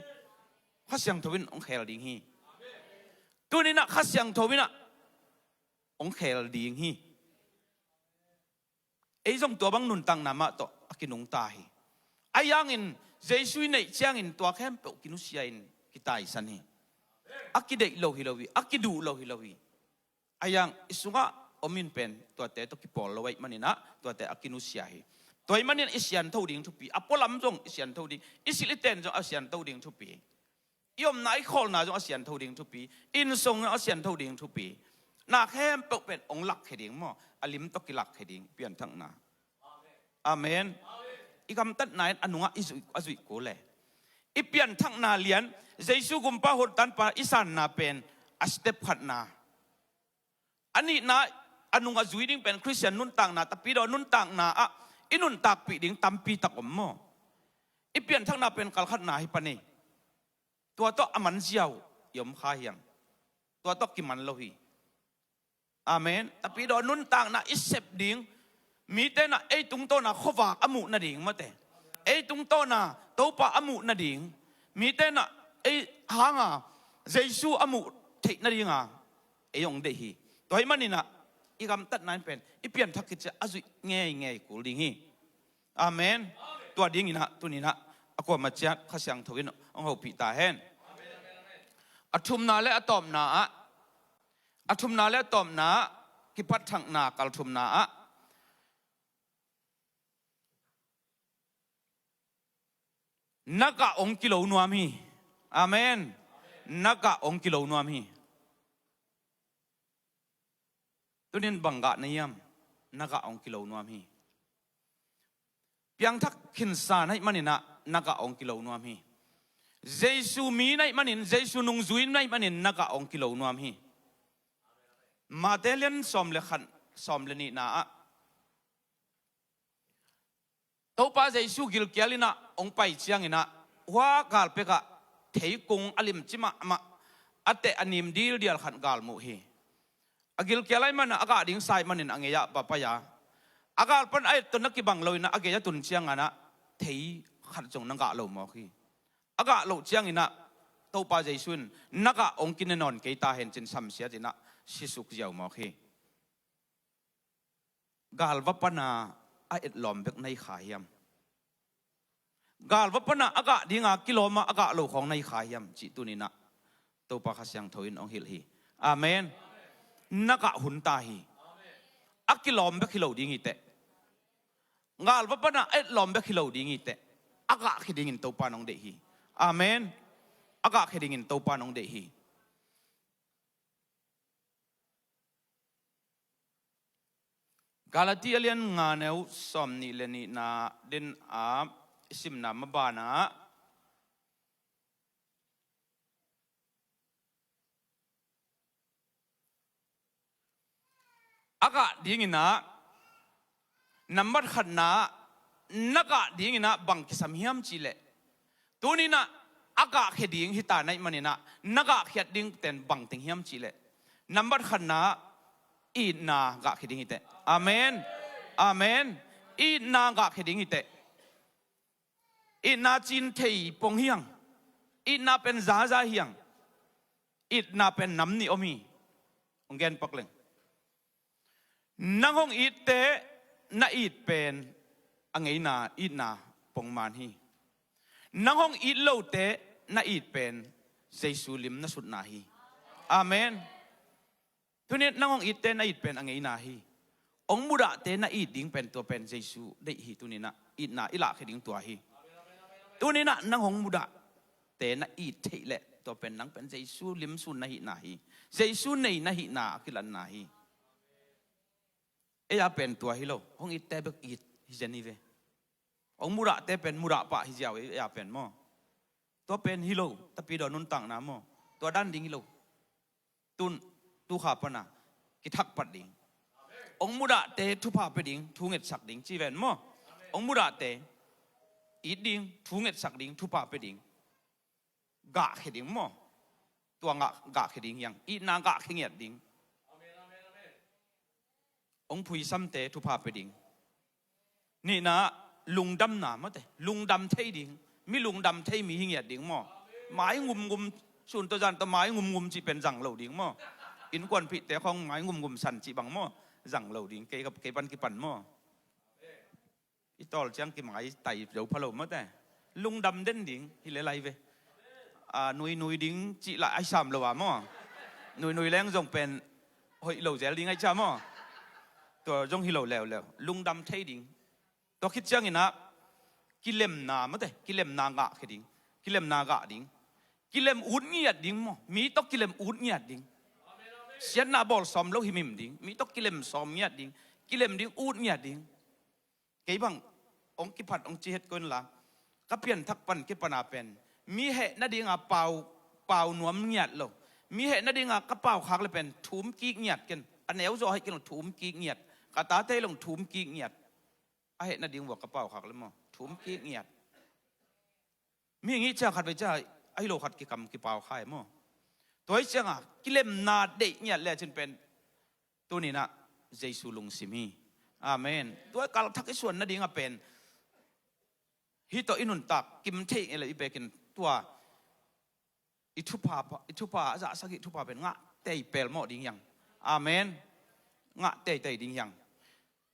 Kha Siangtho in hong khel ding hi. Tuninah Kha Siangtho inah hong khel ding hi. Ei zong tua bang nuntakna mah tawh a kinungta hi. Ahi hangin Jesu i neih ciangin tua khempeuh kinusia in kitaisan hi. A kideih lo hi lo hi, a kiduh lo hi lo hi. Ahi hang i sungah om in pen tuate tawh kipawl lo ahih maninah tuate a kinusia hi. Tua ahih manin i siantho ding thupi, a pualam zong i siantho ding, i silh i ten zong a siantho ding thupi. I omna i khawlna zong a siantho ding thupi, i innsung zong a siantho ding thupi. Na khempeuh pen hong lakkhia ding maw? A lim tawh kilakkhia ding pianthakna. Amen. I gamtatna in a nungah i zuih, a zuih kul le. I pianthakna lian, Jesu gumpa, hotanpa i sanna pen a step khatna. A nihna, a nung a zui ding pen Khristian nuntakna, tapidaw nuntakna ah i nuntakpih ding tampi tak om maw? I pianthakna pen kalkhatna hi pan hi. Tua tawh a manziau i om kha hiang. Tua tawh kiman lo hi. Amen. Tapidaw nuntakna i sep ding. Mite na ei tungtawna khuavak a muh nading mate. Ei tungtawna Topa a muh nading. Mite na ei hanga Jesu a muh theih nadinga ei hong deih hi. Tua ahih maninah i gamtatna in pen i pianthak khit ciah a zuih ngeingei kul ding hi. Amen. Tua dinginah tuninah a kuamah ciat Kha Siangtho in hong hopih ta hen. A thumna le a tawpna ah, a thumna le a tawpna ah, kipatthakna kal thumna ah, na gah hong kilo nuam hi. Amen. Na gah hong kilo nuam hi. Tunin bang gah na hiam? Na gah hong kilo nuam hi. Piangthak khinsa na hih maninah na gah hong kilo nuam hi. Jesu mi na hih manin, Jesu nungzui na hih manin na gah hong kilo nuam hi. Mate lian sawm le khat, sawm le nihna ah Topa Jesu gilkial inah hong pai cianginah hua galpekah theikung a limci mahmah a teh a nim dildial khat gal muh hi. A gilkial ahih manah a gah ding sa ahih manin a ngei-ah va pai a, a gal pan a et tawh na kibang loinah a gei a tun cianganah thei khat zong na gah lo mawk hi. A gah loh cianginah Topa Jesu in na gah hong kine nawn kei ta hen cin samsiatinah sisuk ziau mawk hi. Galva pana a etlawm bek na hi kha hiam? Galva pana a gah dinga kilawma a gah lo khawng na hi kha hiam cih tuninah Topa Kha Siangtho in hong hilh hi. Amen. Na gah hun ta hi. A kilawm bek hi lo ding hi teh. Galva pana a etlawm bek hi lo ding hi teh. A gah khi dingin Topa nong deih hi. Amen. A gah khi dingin Topa nong deih hi. Galati a lian nga neu sawm nih le nihna den a i simna mabanah a gah dinginah Nambat khatna, na gah dinginah bang kisam hiam cihleh, tuninah a gahkhia ding hita na hih maninah na gahkhiat dingten bangteng hiam cihleh, nambat khatna, itna gahkhia ding hiteh. Amen. Amen. Itna gahkhia ding hiteh. Itna cin thei pong hiang. Itna pen zaza hiang. Itna pen nam nih om hi. Hong gen pak leng, nang hong itte na it pen a ngeina itna pongman hi. Nang hong it lote na it pen Jesu lim na sutna hi. Amen. Tunin nang hong itte na it pen a ngeina hi. Hong mudahte na it ding pen tua pen Jesu deih hi. Tuninah itna i lahkhia ding tua hi. Tuninah nang hong mudahte na it theih leh tua pen nang pen Jesu limsun na hihna hi. Jesu nei na hihna a kilanna hi. Ei a pen tua hi lo, hong itte bek it hi zen hi ve. Hong mudahte pen mudah pah hi ziau ei a pen maw. Tua pen hi lo, tapidaw nuntakna maw. Tua dan ding hi lo. Tun, tu kha pana kithak pat ding. Hong mudahte thupha pia ding, thu ngetsak ding ci ven maw. Hong mudahte it ding, thu ngetsak ding, thupha pia ding. Gahkhia ding maw. Tua gah, gahkhia ding hiang. Itna gahkhia ngiat ding. Hong phuisamte thupha pia ding. Nihna, lungdamna mawte, lungdam thei ding. Mi lungdam thei mi hi ngiat ding maw. Mai ngumngum, sun tawh zan tawh mai ngumngum cih pen zang lo ding maw. Innkuanpihte khawng mai ngumngum san cih bang maw. Zang lo ding, kei, kei pan kipan maw. I tawl ciang kimai tai zo pha lo mawte. Lungdam den ding hi le lai ve. A, nuinui ding cih lah ai sam lo a maw. Nuinui leng zong pen hoih lo zel ding ai cia maw. Tua zong hi lo leuleu. Lungdam thei ding. Tua khit cianginah kilemna mawte, kilemna gahkhia ding. Kilemna gah ding. Kilem ut ngiat ding maw. Mi tawh kilem ut ngiat ding. Siatna bawl sawm lo himhim ding. Mi tawh kilem sawm ngiat ding. Kilem ding, ut ngiat ding. Kei bang hong kiphat hong ci het ko inla, ka pianthak pan kipana pen mi heh nadinga pau, pau nuam ngiat lo. Mi heh nadinga ka pau khak le pen thum kik ngiat ken. A neu zaw hei ken lo thum kik ngiat. Ka tate long thum kik ngiat. A heh nading vua ka pau khak le maw thum kik ngiat. Mi ngih ciang khat vei ciang ahi lo khat kikam kipau khai maw. Tua hi cianga kilemna deih ngiat le cin pen tuninah Jesu lungsim hi. Amen. Tua kalthak i suan nadinga pen hih tawh i nuntak kim theih ngei le i pekin tua i thupha, i thupha a zahsak i thupha pen ngah tei pelmawh ding hiang. Amen. Ngah teitei ding hiang.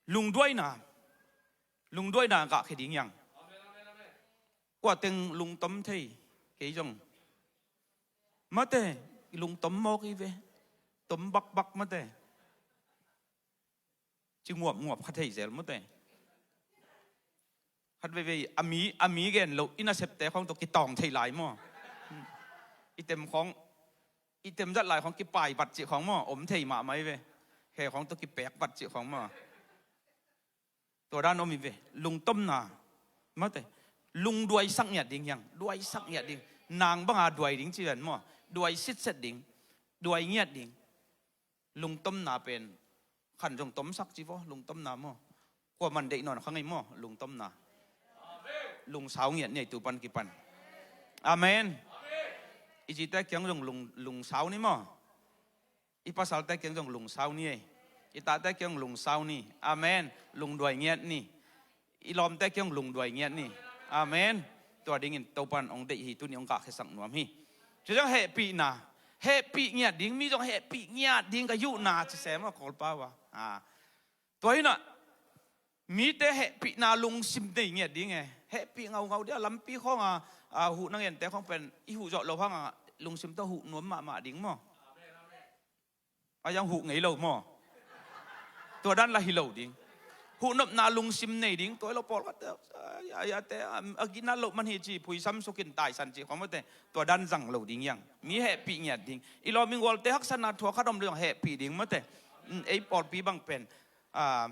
Lungduaina, lungduaina gahkhia ding hiang. Kua teng lungtom thei, kei zong. Mate, lungtom mawk i ve. Tom bakbak mate. Ci nguapnguap kha thei zel mate. Khat veivei a mi, a mi gen lo i nasepte khawng tawh kitawng thei lai maw. I tem khawng, i tem zat lai khawng kipai vat cih khawng maw om thei mahmah i ve. He khawng tawh kipek vat cih khawng maw. Tua dan om i ve. Lungtomna mate. Lungduaisak ngiat ding hiang. Duaisak ngiat ding. Nang banga duai ding ci ven maw. Duai sitset ding. Duai ngiat ding. Lungtomna pen khan zong tomsak ci vaw, lungtomna maw. Kua man deih nawn kha ngei maw, lungtomna. Lungsau ngiat ni ei tu pan kipan. Amen. I cite kiang zong lung, lungsau ni maw. I pasalte kiang zong lungsau ni ei. I tate kiang lungsau ni. Amen. Lungduai ngiat ni. I lawmte kiang lungduai ngiat ni. Amen. Tua dingin Topan hong deih hi, tuni hong gahkhiasak nuam hi. Tua ciang hehpihna, hehpih ngiat ding, mi zong hehpih ngiat ding ka yuhna ci sem a Kawlpau a. Ah. Tua hinah mite hehpihna lungsim nei ngiat ding e. Hehpih ngaungau dia lampi khawnga, ah, huh na ngente khawng pen i huh zawh lo hanga lungsim tawh huh nuam mahmah ding maw. A yang huh ngei lo maw. Tua dan la hi lo ding. Huh nopna lungsim nei ding. Tua hi lo pawlkhatte a, a, a, a gina loh man hi ci phuisam sukin taisan ci khawng mate. Tua dan zang lo ding hiang. Mi hehpih ngiat ding. I lawming gualte haksatna thuak khat om lo zong hehpih ding mate. Mm, ei pawlpi bang pen, ah,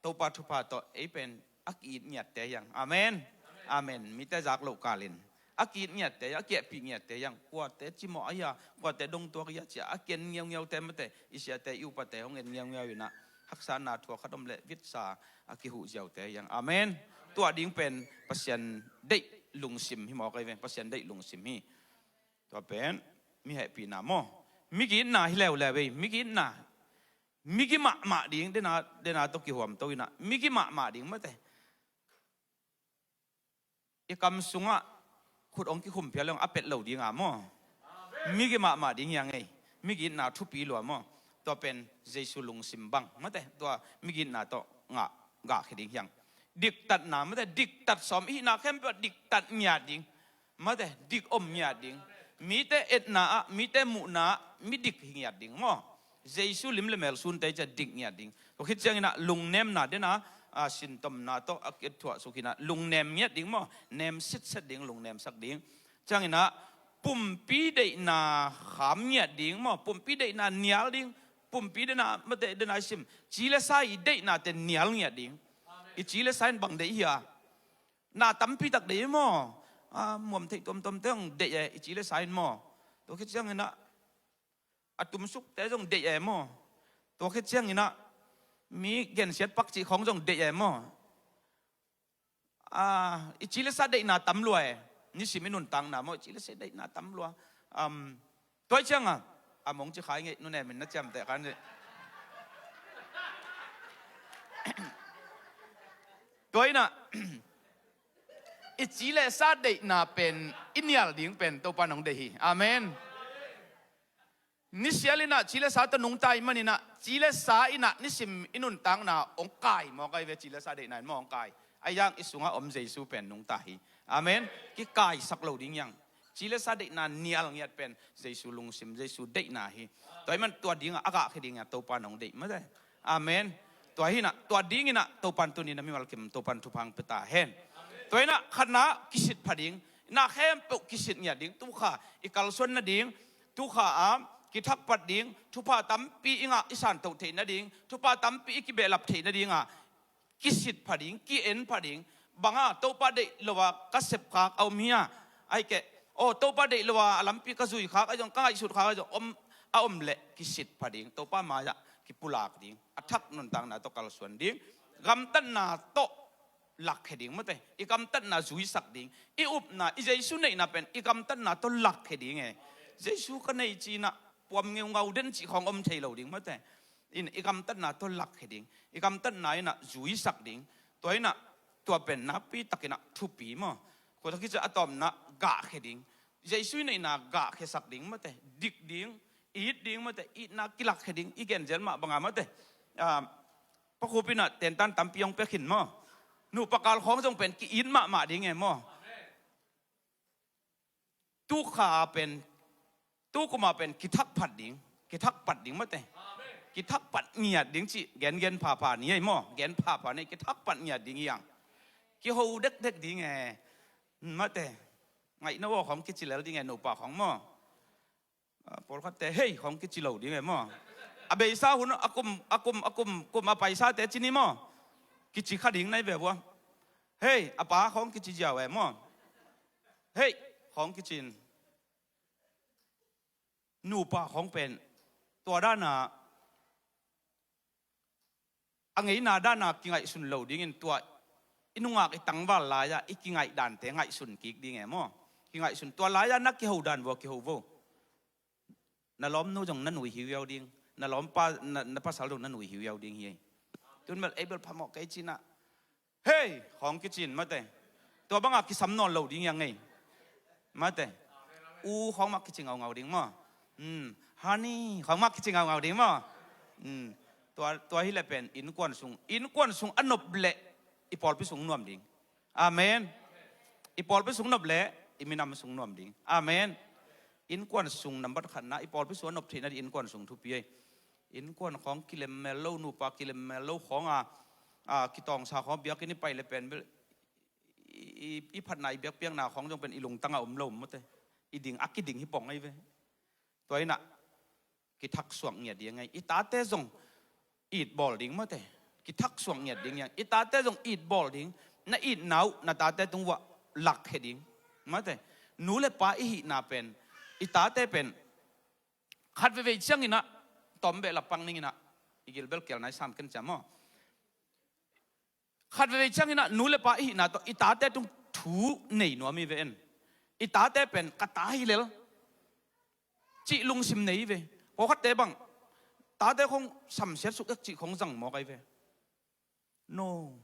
Topa thupha tawh ei pen a ki-it ngiatte hiang. Amen. Amen. Mite zak loh kalin a ki-it ngiatte hiang, a ki-etpih ngiatte hiang. Kuate cimawh ahi a, kuate dongtuak ahi a cia a ki-en ngiaungiaute mate, i siate i upate hong en ngiaungiau inah Haksatna thuak khat om leh vitsa a kihuh ziaute hi hang. Amen. Tua ding pen Pasian deih lungsim hi mawk ahi ve. Pasian deih lungsim hi. Tua pen mi hehpihna maw? Migitna hi leuleu ei. Migitna. Migi mahmah ding, dena, dena tawh kihuamto inah migi mahmah ding mate. I kam sungah khut hong kikhum phial leng a pet lo dinga maw? Migi mahmah ding hi hang ei. Migitna thupi lua maw? Tua pen Jesu lungsim bang mate. Tua migitna tawh ngah, gahkhia ding hi hang. Diktatna mate, diktat sawm i hihna khempeuh diktat ngiat ding. Mate, dik om ngiat ding. Mite etna ah, mite muhna ah midik hi ngiat ding maw? Jesu lim le mel sunte ciah dik ngiat ding. Tua khit cianginah lungnemna dena, a, sintomna tawh a kithuah suk inah lungnem ngiat ding maw? Nem sitset ding, lungnemsak ding. Cianginah pumpi deihna kham ngiat ding maw? Pumpi deihna nial ding. Pumpi dena mate, dena i sim, ci le sa i deihnate nial ngiat ding. I ci le sa in bang deih hi a? Na tampi tak deih maw? A, muam theih tuamtuamte hong deih e, i ci le sa in maw? Tua khit cianginah a tumsukte zong deih e maw? Tua khit cianginah mi gensiat pakcih khawng zong deih e maw? A, i ci le sa deihna tam lua e. Nisim i nuntakna maw, i ci le sa deihna tam lua. Am, tua i cianga a mong ci khai ngei, nunem in na ciamteh khan ci. Tua inah i ci le sa deihna pen i nial ding pen Topa nong deih hi. Amen. Nisial inah ci le sa tawh nungta i maninah ci le sa inah nisim i nuntakna hong kai mawk ahi ve. Ci le sa deihna in maw hong kai. Ahi hang i sungah om Jesu pen nungta hi. Amen. Kikaisak lo ding hi hang. Ci le sa deihna nial ngiat pen Jesu lungsim, Jesu deihna hi. Tua i man tua dingah a gahkhia dingah Topa nong deih mate. Amen. Tua hinah, tua dinginah Topan tuninah mimal kim Topan thupha hong pia ta hen. Tua hinah khatna kisit pha ding. Na khempeuh kisit ngiat ding. Tukha i kalsuan nading, tukha a kithakpat ding, thupha tampi i ngah i santoh theih nading, thupha tampi i kibehlap theih nadinga kisit pha ding, ki-en pha ding. Banga Topa deih lo a ka sepkhak a om hi a, ahi keh, aw, Topa deih lo a a lampi ka zuikhak ahi zong, ka ngaihsutkhak ahi zong om, a om leh kisit pha ding. Topa mai-ah kipulak ding. A thak nuntakna tawh kalsuan ding. Gamtatna tawh lakkhia ding mate. I gamtatna zuisak ding. I upna, i Jesu neihna pen i gamtatna tawh lakkhia ding e. Jesu ka nei cinah puam ngeungau den cih khawng om thei lo ding mate. In i gamtatna tawh lakkhia ding. I gamtatna inah zuisak ding. Tua inah tua pen nakpi takinah thupi maw? Kua taki ca a tawpna gahkhia ding. Jesu i neihna gahkhiasak ding mate. Dik ding, it ding mate. Itna kilakkhia ding. I genzel mah banga mate. Ah, Pa Khup inah tentan tampi hong pia khin maw? Nupa kal khawng zong pen ki-it mahmah ding e maw? Tukha pen, tukuma pen kithakpat ding, kithakpat ding mate. Kithakpat ngiat ding cih gengen phapha ni ei maw? Gen phapha ni ei, kithakpat ngiat ding hi hang. Kiho dekdek ding e mate. Ngaihna aw khawng kici lel ding e, nupa khawng maw? A, pawlkhatte hei khawng kici lo ding e maw? A beisa hun a kum, a kum, a kum, kum a paisate ci ni maw? Kici kha ding nai ve vua. Hei, a pa khawng kici ziau e maw? Hei khawng kicin. Nupa khawng pen tua dana a ngeina dana kingaihsun lo dingin tua i nungak i tangval lai-ah i kingaih dante ngaihsun kik ding e maw? Kingaihsun tua lai-ah na kiho dan vua kiho vo. Na lawmnu zong na nui hiuhiau ding, na lawmpa, na, na pasal zong na nui hiuhiau ding hi ei. Tun bel ei bel phamawh kei cinah hei khawng kicin mate. Tua banga kisam nawn lo ding hi hang ei. Mate. U khawng mah kici ngaungau ding maw? Hmm. Honey khawng mah kici ngaungau ding maw? Hmm. Tua, tua hileh pen innkuan sung, innkuan sung a nop leh i pawlpi sung nuam ding. Amen. I pawlpi sung nop leh i minam sung nuam ding. Amen. Innkuan sung nambat khatna, i pawlpi sung a nop theihna ding innkuan sung thupi ei. Innkuan khawng kilemmel lo, nupa kilemmel lo khawng a, a, kitawngsa khawng biakinn i pai le pen bel i, i, i phatna i biakpiakna khawng zong pen i lungtang a om lo mawte. I ding a kiding hi pong ahi ve. Tua inah kithaksuak ngiat ding ei. I tate zong it bawl ding mawte. Kithaksuak ngiat ding ei. I tate zong it bawl ding. Na itna uh na tate tung uah lakkhia ding mawte. Nu le pa i hihna pen, i tate pen khat veivei cianginah tawm behlap pak ninginah Gilbel kial nai sam ken ciam maw. Khat veve ciangin ah nu le pa i hihna tawh i tate tung thu nei nuam i ve en. I tate pen ka ta hi lel cih lungsim nei i ve. Pawlkhatte bang tate khong samsiat suk ek cih khong zang mawk ai ve. No.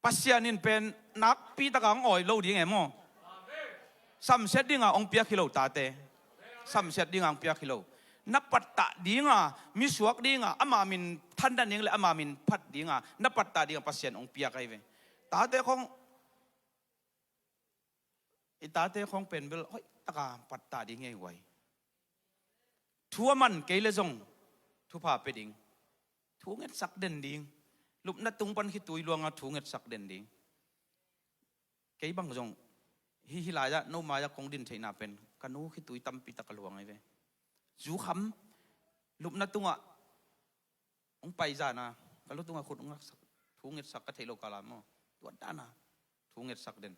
Pasian in pen nakpi taka hong awi lo ding e maw? Samsiat dinga hong piak hi lo tate. Samsiat dinga hong piak hi lo. Na pattah dinga, misuak dinga, ama min thandan ding le ama min phat dinga na pattah dinga Pasian hong piak ahi ve. Tate khong, i tate khong pen bel hoih taka pattah ding hi huai. Thu a man kei le zong thupha pe ding. Thu ngetsak den ding. Lupna tung pan khitui luanga thu ngetsak den ding. Kei bang zong hi hi lai-ah no mai-ah kong din theihna pen ka nu khitui tampi tak a luang ahi ve. Zu kham lupna tungah hong pai zana ka lu tungah khut hong ngaksak, thu ngetsak ka theih lo kala maw? Tuat dana thu ngetsak den.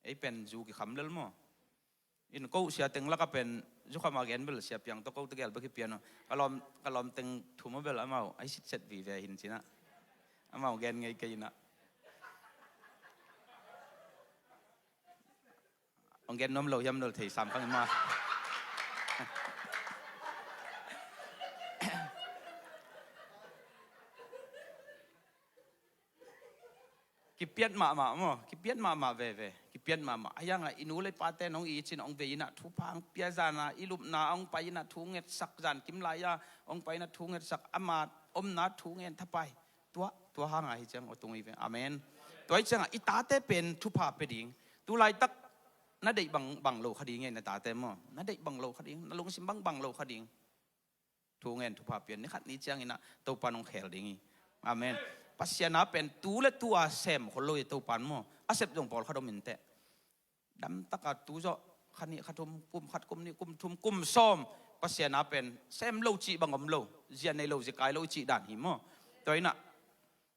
Ei pen zu kikham lel maw? In ko sia teng laka pen zu khama gen bel sia piang tawh ko tegel bek hi pian aw. Ka lawm, ka lawm teng thum a bel amau ai sitset vive hin cinah. Amau gen ngei kei inah. Hong gen nuam lo hiam lo thei sam khang ima. Kipiat mahmah maw, kipiat mahmah veve, kipiat mahmah. A hiangah i nu le pate nong i cin hong vei inah thupha hong pia zana i lupna hong pai inah thu ngetsak zan kim lai-a hong pai inah thu ngetsak ama omna thu ngen thapai. Tua, tua hanga hi ciang aw tung i ve. Amen. Tua hi ciangah i tate pen thupha pe ding. Tu laitak na deih bang, bang lo kha ding e na tate maw? Na deih bang lo kha ding, na lungsim bang, bang lo kha ding. Thu ngen thupha pian ni khat ni cianginah Topan hong khel ding hi. Amen. Pasian a pen tu le tu a sem khol lo i Topan maw? A sep zong pawlkhat om inteh. Damtaka tu zawh kha nih kha thum, kum khat kum nih kum thum kum sawm Pasian a pen sem lo cih bang om lo. Zia nei lo zia kai lo i cih dan hi maw? Tua inah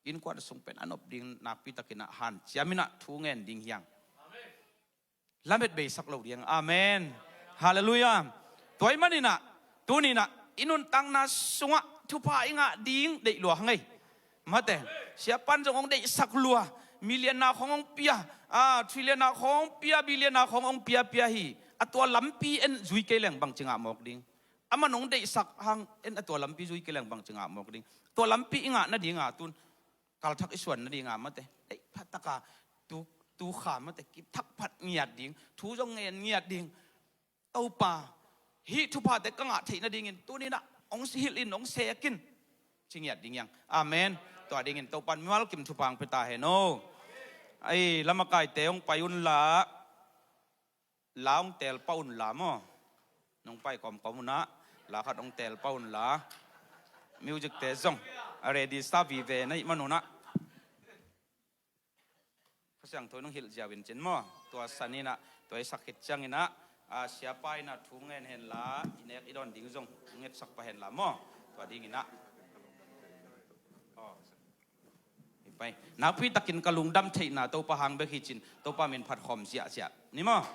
innkuan sung pen a nop ding nakpi takinah hanciam inah thu ngen ding hiang. Lamet beisak lo ding. Amen. Halleluiah. Tua i maninah tuninah i nuntakna sungah thupha i ngah ding deih lua hang ei. Mate, siapan zong hong deihsak lua. Million-a khong hong pia, a trillion-a khong hong pia, billion-a khong hong pia pia hi. A tua lampi en zui kei leng bangci ngah mawk ding. Aman hong deihsak hang en a tua lampi zui kei leng bangci ngah mawk ding. Tua lampi i ngah nadinga tun kalthak i suan nadinga mate ei phataka tu, tu kha mate kipthak phat ngiat ding, thu zong ngen ngiat ding. Topa, hih thuphate ka ngah theih nadingin tuninah hong hilh in, hong sek in ci ngiat ding hiang. Amen. Tua dingin Topan mimal kim thupha hong pia ta hen aw. Ai, lamakaite hong pai unla, la hong teel pah unla maw? Nong pai kawmkawm unah la khat hong teel pah unla. Music-te zong a ready sa vive na hih man unah Kha Siangtho in hong hilh ziau in cin maw? Tua saninah tua i sak khit cianginah a siapa inah thu ngen henla i nek i dawn ding zong hong ngetsak pah henla maw? Tua dinginah aw. Hi pai. Nakpi takin ka lungdam theihna Topa hang bek hi cin, Topa min phat khawm ziahziah ni maw?